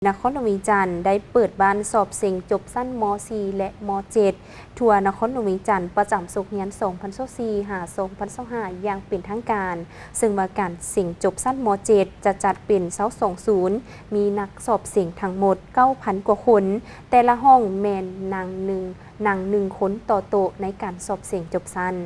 ນະຄອນຫຼວງວຽງຈັນ ໄດ້ເປີດບ້ານສອບເສັງຈົບຊັ້ນ ມໍສີ່ ແລະ ມໍເຈັດ ທົ່ວນະຄອນຫຼວງວຽງຈັນ ປະຈຳສົກຮຽນ ສອງພັນຊາວສີ່ ຫາ ສອງພັນຊາວຫ້າ ຢ່າງເປັນທາງການ, ເຊິ່ງວ່າການເສັງຈົບຊັ້ນ ມໍເຈັດ ຈະຈັດເປັນຊາວສອງສູນ, ມີນັກສອບເສັງທັງໝົດ ເກົ້າພັນກວ່າຄົນ, ແຕ່ລະຫ້ອງແມ່ນນັ່ງໜຶ່ງ ນັ່ງໜຶ່ງຄົນຕໍ່ໂຕະໃນການສອບເສັງຈົບຊັ້ນ.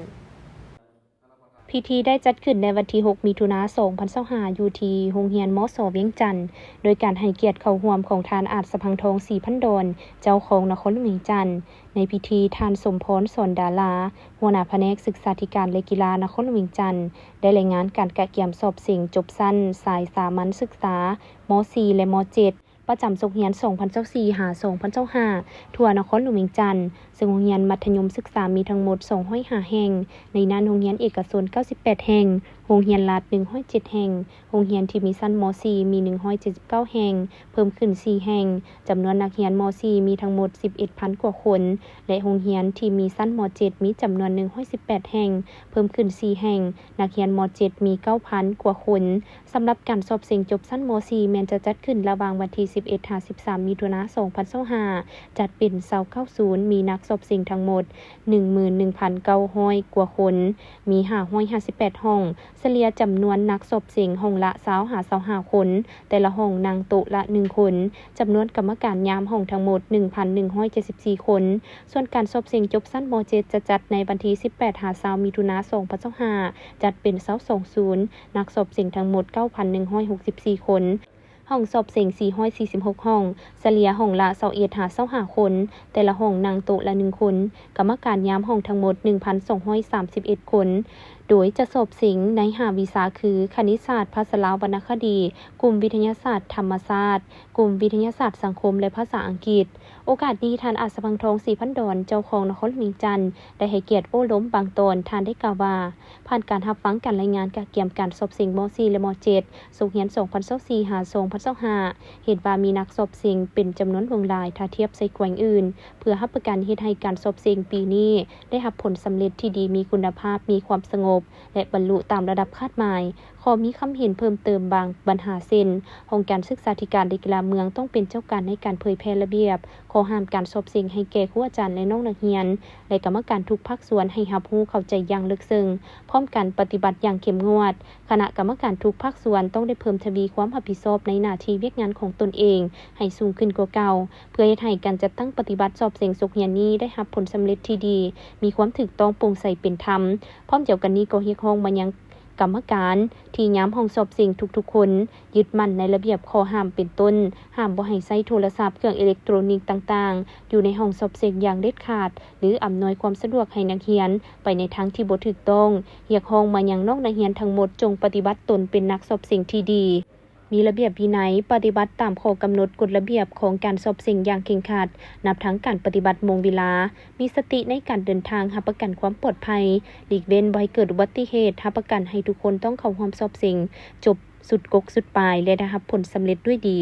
ພິທີໄດ້ຈັດຂຶ້ນໃນວັນທີຫົກ ມິຖຸນາ ສອງພັນຊາວຫ້າ ຢູ່ທີ່ໂຮງຮຽນ ມສ ວຽງຈັນ, ໂດຍການໃຫ້ກຽດເຂົ້າຮ່ວມຂອງທ່ານ ອາດສະພັງທອງ ສີພັນດອນ ເຈົ້າຄອງນະຄອນຫຼວງວຽງຈັນ. ໃນພິທີ, ທ່ານ ສົມພອນ ສອນດາລາ ຫົວໜ້າພະແນກສຶກສາທິການ ແລະ ກິລານະຄອນຫຼວງວຽງຈັນ ໄດ້ລາຍງານການກະກຽມສອບເສັງຈົບຊັ້ນສາຍສາມັນສຶກສາ ມໍສີ່ ແລະ ມໍເຈັດ ປະຈຳສົກຮຽນ ສອງພັນຊາວສີ່ ຫາ ສອງພັນຊາວຫ້າ ທົ່ວນະຄອນຫຼວງວຽງຈັນ, ເຊິ່ງໂຮງຮຽນມັດທະຍົມສຶກສາມີທັງໝົດ ສອງຮ້ອຍຫ້າແຫ່ງ, ໃນນັ້ນໂຮງຮຽນເອກະຊົນ ເກົ້າສິບແປດແຫ່ງ, ໂຮງຮຽນລັດ ໜຶ່ງຮ້ອຍເຈັດແຫ່ງ, ໂຮງຮຽນທີ່ມີຊັ້ນ ມໍສີ່ ມີ ໜຶ່ງຮ້ອຍເຈັດສິບເກົ້າແຫ່ງ, ເພີ່ມຂຶ້ນສີ່ແຫ່ງ, ຈຳນວນນັກຮຽນ ມໍສີ່ ມີທັງໝົດ ສິບເອັດພັນກວ່າຄົນ ແລະ ໂຮງຮຽນທີ່ມີຊັ້ນ ມໍເຈັດ ມີຈຳນວນ ໜຶ່ງຮ້ອຍສິບແປດແຫ່ງ, ເພີ່ມຂຶ້ນສີ່ແຫ່ງ, ນັກຮຽນ ມໍເຈັດ ມີ ເກົ້າພັນກວ່າຄົນ. ສຳລັບການສອບເສັງຈົບຊັ້ນ ມໍສີ່ ແມ່ນຈະຈັດຂຶ້ນລະຫວ່າງວັນທີ ສິບເອັດ ຫາ ສິບສາມ ມິຖຸນາ ສອງພັນຊາວຫ້າ ຈັດເປັນ ຊາວເກົ້າສູນ, ມີນັກສອບເສັງທັງໝົດ ໜຶ່ງໝື່ນໜຶ່ງພັນເກົ້າຮ້ອຍກວ່າຄົນ, ມີ ຫ້າຮ້ອຍຫ້າສິບແປດຫ້ອງ, ສະເລ່ຍຈຳນວນນັກສອບເສັງຫ້ອງລະ ຊາວ ຫາ ຊາວຫ້າຄົນ, ແຕ່ລະຫ້ອງນັ່ງໂຕະລະໜຶ່ງຄົນ, ຈຳນວນກຳມະການຍາມຫ້ອງທັງໝົດ ໜຶ່ງພັນໜຶ່ງຮ້ອຍເຈັດສິບສີ່ຄົນ. ສ່ວນການສອບເສັງຈົບຊັ້ນ ມໍເຈັດ ຈະຈັດໃນວັນທີ ສິບແປດ ຫາ ຊາວ ມິຖຸນາ ສອງພັນຊາວຫ້າ ຈັດເປັນ ຊາວສອງສູນ, ນັກສອບເສັງທັງໝົດ ເກົ້າພັນໜຶ່ງຮ້ອຍຫົກສິບສີ່ຄົນ, ຫ້ອງສອບເສັງ ສີ່ຮ້ອຍສີ່ສິບຫົກຫ້ອງ, ສະເລ່ຍຫ້ອງລະ ຊາວເອັດ ຫາ ຊາວຫ້າຄົນ, ແຕ່ລະຫ້ອງນັ່ງໂຕະລະໜຶ່ງຄົນ, ກຳມະການຍາມຫ້ອງທັງໝົດ ໜຶ່ງພັນສອງຮ້ອຍສາມສິບເອັດຄົນ, ໂດຍຈະສອບເສັງໃນຫ້າວິຊາຄື ຄະນິດສາດ, ພາສາລາວ, ວັນນະຄະດີ, ກຸ່ມວິທະຍາສາດທຳມະຊາດ, ກຸ່ມວິທະຍາສາດສັງຄົມ ແລະ ພາສາອັງກິດ. ໂອກາດນີ້, ທ່ານ ອາດສະພັງທອງ ສີພັນດອນ ເຈົ້າຄອງນະຄອນຫຼວງວຽງຈັນ ໄດ້ໃຫ້ກຽດໂອ້ລົມບາງຕອນ. ທ່ານໄດ້ກ່າວວ່າ, ຜ່ານການຮັບຟັງການລາຍງານກະກຽມການສອບເສັງ ມໍສີ່ ແລະ ມໍເຈັດ ສົກຮຽນ ສອງພັນຊາວສີ່ ຫາ ສອງພັນຊາວຫ້າ ເຫັນວ່າມີນັກສອບເສັງເປັນຈຳນວນຫຼວງຫຼາຍ ຖ້າທຽບໃສ່ແຂວງອື່ນ, ເພື່ອຮັບປະກັນເຮັດໃຫ້ການສອບເສັງປີນີ້ໄດ້ຮັບຜົນສຳເລັດທີ່ດີ, ມີຄຸນນະພາບ, ມີຄວາມສະຫງົບ ແລະ ບັນລຸຕາມລະດັບຄາດໝາຍ. ຂໍມີຄຳເຫັນເພີ່ມເຕີມບາງບັນຫາ ເຊັ່ນ ຫ້ອງການສຶກສາທິການ ແລະ ກິລາເມືອງຕ້ອງເປັນເຈົ້າການໃນການເຜີຍແຜ່ລະບຽບຂໍ້ຫ້າມການສອບເສັງໃຫ້ແກ່ຄູອາຈານ ແລະ ນ້ອງນັກຮຽນ ແລະ ກຳມະການທຸກພາກສ່ວນໃຫ້ຮັບຮູ້ເຂົ້າໃຈຢ່າງເລິກເຊິ່ງ, ພ້ອມກັນປະຕິບັດຢ່າງເຂັ້ມງວດ. ຄະນະກຳມະການທຸກພາກສ່ວນຕ້ອງໄດ້ເພີ່ມທະວີຄວາມຮັບຜິດຊອບໃນໜ້າທີ່ວຽກງານຂອງຕົນເອງໃຫ້ສູງຂຶ້ນກວ່າເກົ່າ, ເພື່ອເຮັດໃຫ້ການຈັດຕັ້ງປະຕິບັດສອບເສັງສົກຮຽນນີ້ໄດ້ຮັບຜົນສຳເລັດທີ່ດີ, ມີຄວາມຖືກຕ້ອງໂປ່ງໃສເປັນທຳ. ພ້ອມດຽວກັນນີ້ກໍຮຽກຮ້ອງມາຍັງ ກຳມະການທີ່ຍາມຫ້ອງສອບເສັງທຸກໆຄົນ ຍຶດໝັ້ນໃນລະບຽບຂໍ້ຫ້າມເປັນຕົ້ນ ຫ້າມບໍ່ໃຫ້ໃຊ້ໂທລະສັບ, ເຄື່ອງເອເລັກໂຕຣນິກຕ່າງໆ ຢູ່ໃນຫ້ອງສອບເສັງຢ່າງເດັດຂາດ ຫຼື ອຳນວຍຄວາມສະດວກໃຫ້ນັກຮຽນໄປໃນທາງທີ່ບໍ່ຖືກຕ້ອງ. ຮຽກຮ້ອງມາຍັງນ້ອງນັກຮຽນທັງໝົດ ຈົ່ງປະຕິບັດຕົນເປັນນັກສອບເສັງທີ່ດີ, ມີລະບຽບວິໄນ, ປະຕິບັດຕາມຂໍ້ກຳນົດກົດລະບຽບຂອງການສອບເສັງຢ່າງເຄັ່ງຄັດ, ນັບທັງການປະຕິບັດໂມງເວລາ, ມີສະຕິໃນການເດີນທາງ, ຮັບປະກັນຄວາມປອດໄພ, ຫຼີກເວັ້ນບໍ່ໃຫ້ເກີດອຸບັດຕິເຫດ, ຮັບປະກັນໃຫ້ທຸກຄົນຕ້ອງເຂົ້າຮ່ວມສອບເສັງຈົບສຸດກົກສຸດປາຍ ແລະ ໄດ້ຮັບຜົນສຳເລັດດ້ວຍດີ.